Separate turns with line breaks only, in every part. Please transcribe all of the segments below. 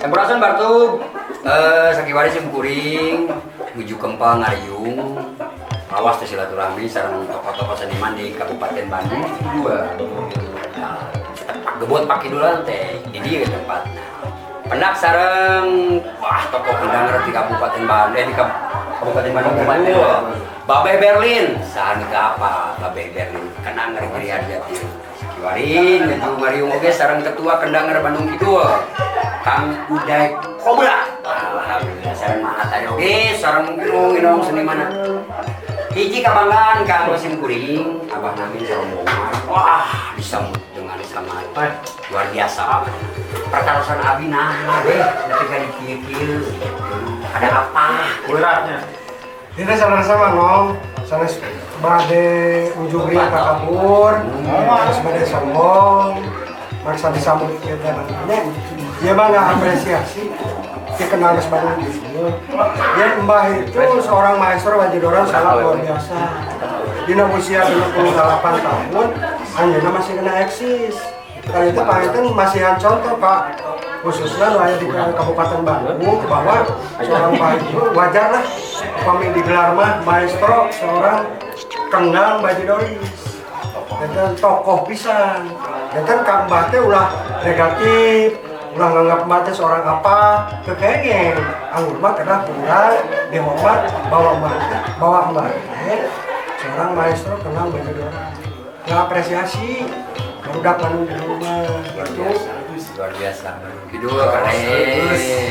Sampurasun, Bartub. Sakiwari sim kuring nuju kempal ngariung. Awas teh silaturahmi sareng tokoh-tokoh seniman di Kabupaten Bandung dua. Nah, gebot pakidulan teh di dieu tempatna. Pendak sareng wah tokoh kendanger di Kabupaten Bandung, eh, di Kabupaten Bandung Kidul. Babeh Berlin, saha nu teu apa Babeh Berlin kendanger Giri Harjati. Sakiwari nuju ngariung oge sareng ketua Kendanger Bandung Kidul, Kang Uday Kobra. Alhamdulillah sareng Mak Atay oge sareng inong-inong seniman. Hiji kabanggaan kanggo sim kuring, Abah Namin sarombongan. Wah, disambut dengan sangat luar biasa. Pertarosan abi nah deh, nepi ka di kieu-kieu. Ada apa?
Beratnya.
Ini sama-sama nong, sanes bade ujung ria takabur, terus bade sombong, maksa disambut kita namanya. Dia mah nggak apresiasi, dia kenal Mas Bandung gitu. Dia Mbah itu seorang maestro bajidoran sangat luar biasa. Dina usia 28 tahun, anjeunna masih kena eksis. Kali itu Pak itu masihan contoh, Pak, khususnya nu aya di Kabupaten Bandung, bahwa seorang Pak itu wajar lah upami digelar mah maestro seorang kendang bajidoris dan tokoh pisan. Dan kan Kang Mbah teh ulah negatif, ulah nganggap Mbah teh seorang apa kekengeng anggur mah kedah kurang dihormat bahwa Mbah teh seorang maestro kendang bajidoran ngapresiasi barudak Bandung di rumah
Luar
gitu.
Biasa. Luar biasa. Bandung Kidul keren.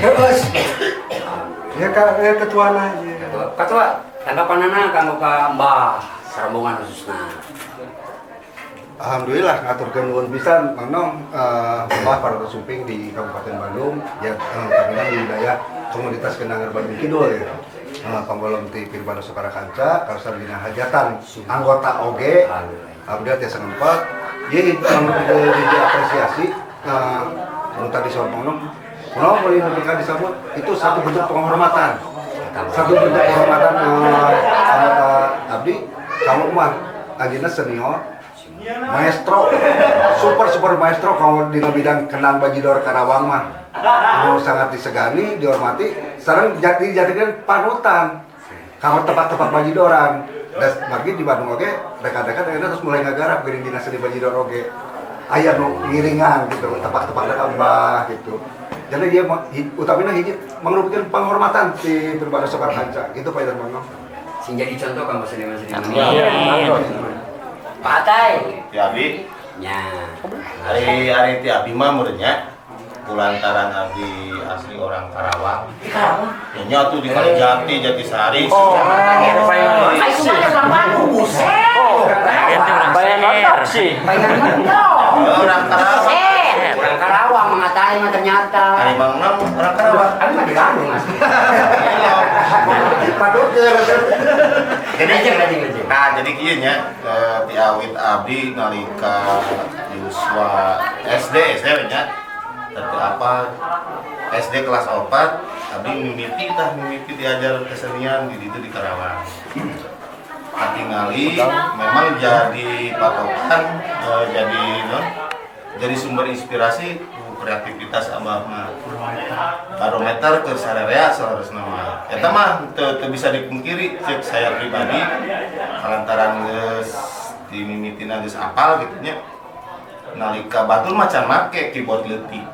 Terus ya kak, ya ketuana aja.
Ketua, ketua, tanggapanana kanggo ka Mbah sarombongan khususna.
Alhamdulillah ngaturkeun nuhun pisan Mang Nong, Mbah para sumping di Kabupaten Bandung ya, terkenal di wilayah komunitas Kendanger Bandung Kidul ya. Pangbolom ti Pirbano Sukara Kanca karsa dina hajatan anggota oge. Alhamdulillah tiasa ngempat. Ye anu di apresiasi, nu tadi soal Mang Nong kunaon boleh nepi ka disambut, itu satu bentuk penghormatan. Satu bentuk penghormatan anggota abdi kalau mah anjeunna senior maestro, super super maestro kalau di bidang kendang bajidor Karawang mah anu sangat disegani, dihormati, sareng jadi jadikan panutan kalau tempat-tempat bajidoran. Dan bagi di Bandung oge rekan-rekan akhirnya terus mulai ngagarap geuning dina seni bajidor oge aya nu ngiringan gitu, tempat-tempat mbah gitu. Jadi dia utamina hiji mangrupakeun penghormatan di Pirbano Sokar Kanca gitu, Pak Idan Mangong.
Sing jadi contoh kanggo seniman-seniman.
Iya.
Pak Atai.
Ya abi.
Nya.
Ari ari ti abi mah meureun kulantaran abdi asli orang Karawang.
Di Karawang.
Ya nya tuh di Kalijati, Jatisari.
Oh,
Ai kumaha orang Bandung, buset.
Bayangan taksi.
Bayangan
Orang Karawang.
Buset. Orang Karawang mengatai mah ternyata.
Ari Mang Nam orang Karawang.
Abi mah di Bandung asli.
Padukeun.
Jadi
Lajeng, lajeng, lajeng.
Nah, jadi kieu nya, ti awit abdi nalika yuswa SD SD we nya. Teu apa SD kelas 4 abdi mimiti tah mimiti diajar kesenian di ditu di Karawang. Katingali memang jadi patokan, jadi non jadi sumber inspirasi ku kreativitas abah mah barometer ke sararea salarasna mah eta mah teu bisa dipungkiri. Cek saya pribadi kalantaran geus dimimitina geus apal gitu nya, nalika batur macan make keyboard leutik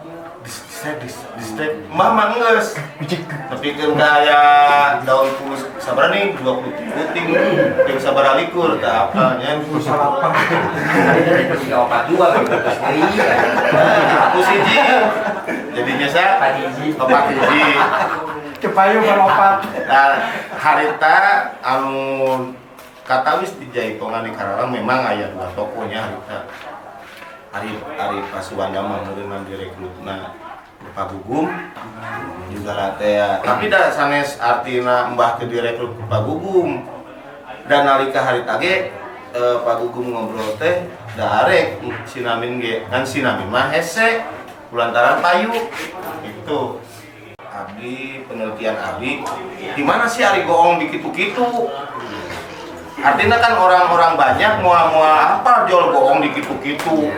dis dis dis mah mah geus tapi kan kaya daun pulus sabaraha nih 20 puting jeung sabaraha likur teu apal nya.
Salapan.
Tadi dari posisi opat dua kan putus deui.
Aku siji jadinya sa
Opat hiji.
Opat hiji.
Cepayu opat.
Nah, harita anu katawis di Jaipongan di Karawang memang aya dua tokonya harita. Ari Ari Pasuwanda mah meureunna direkrutna Pak Gugum juga teh. Tapi da sanes artina mbah teu direkrut ku Pak Gugum. Dan nalika harita ge, Pak Gugum ngobrol teh da arek sinamin ge kan sinamin mah hese kulantaran payu itu. Abdi penelitian abdi di mana sih ari goong di kitu-kitu, artinya kan orang-orang banyak mual-mual apa jual goong di kitu-kitu.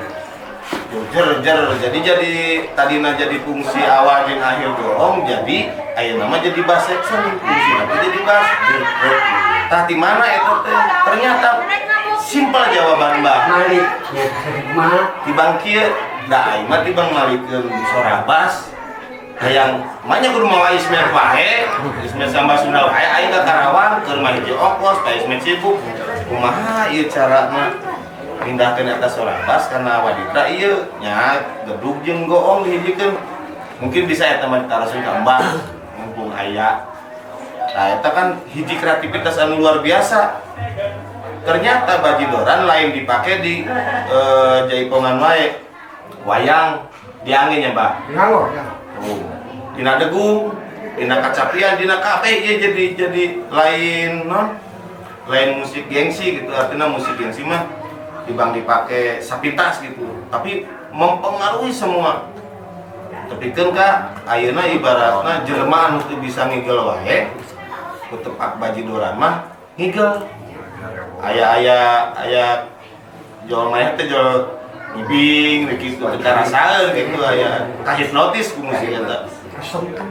Jer jer jadi tadina jadi fungsi awal jeung akhir goong jadi ayeuna mah jadi bass section fungsi nanti jadi bass jer. Tah di mana eta teh? Ternyata simpel jawaban Mbah.
Malik nya mah
di bang kieu da aing mah di bang malikeun sora bass. Hayang manya kudu mawa Ismet wae, Ismet Samba Sunda wae aing ka Karawang keur mah hiji ongkos, ka Ismet sibuk. Kumaha ieu carana mindahkeun eta sora bass kana waditra ieu nya gedug jeung goong dihijikeun. Mungkin bisa eta mah ditaroseun ka Mbah mumpung aya. Nah, eta kan hiji kreativitas anu luar biasa. Ternyata bajidoran lain dipake di jaipongan wae. Wayang diangge nya, Mbah.
Nganggo ya.
Oh, dina degung, dina kacapian, dina kabeh ieu jadi lain non lain musik gengsi gitu. Artinya musik gengsi mah dibang dipake sapintas gitu, tapi mempengaruhi semua. Tepikeun ka ayeuna ibaratna jelema anu teu bisa ngigel wae, ku tepak bajidoran mah ngigel. Aya aya jol mah teh jol ngibing gitu teu karasaeun gitu aya kahipnotis ku musik eta.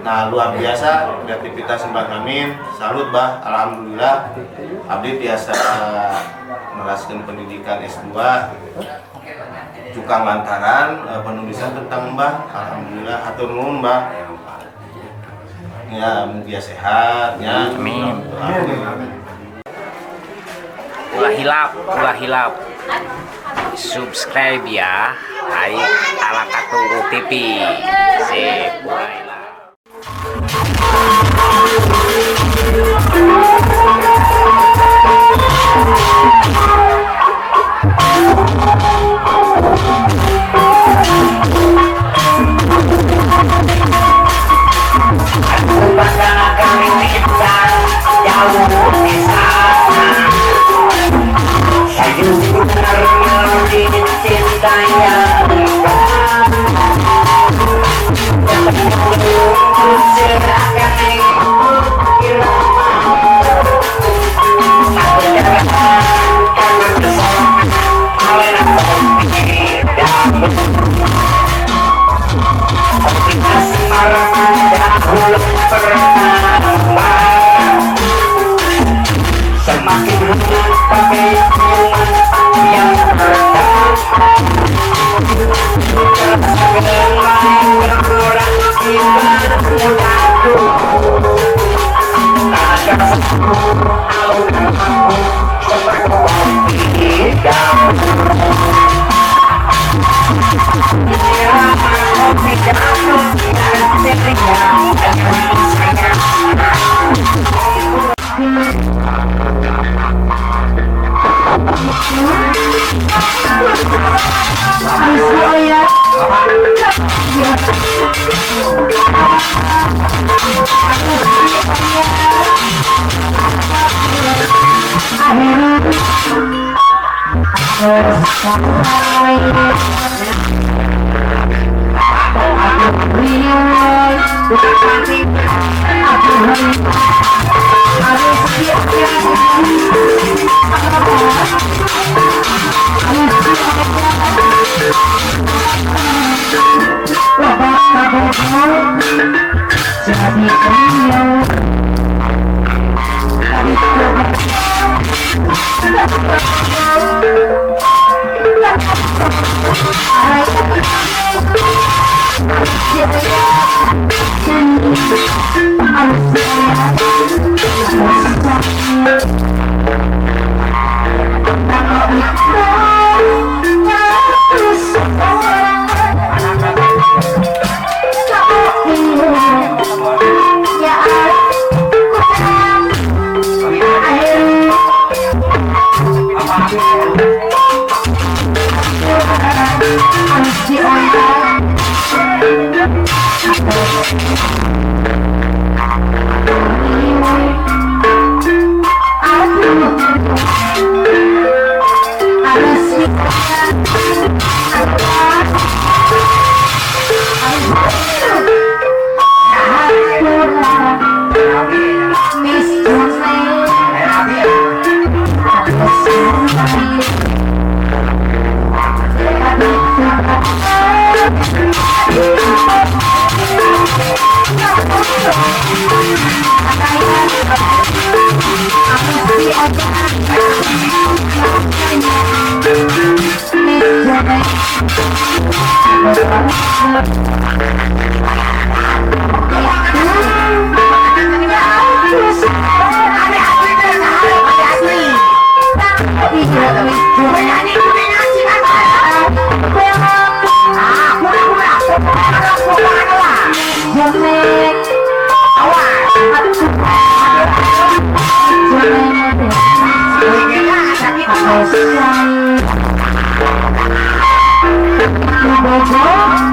Nah, luar biasa kreativitas Mbah Namin, salut Bah, alhamdulillah abdi tiasa neraskeun pendidikan S2 cukang lantaran penulisan tentang Mbah, alhamdulillah hatur nuhun Mbah. Ya, mugia sehat ya.
Amin. Ulah hilap, ulah hilap. Subscribe ya. Like ala Katunggu TV. Sip, ulah hilap.
Bye.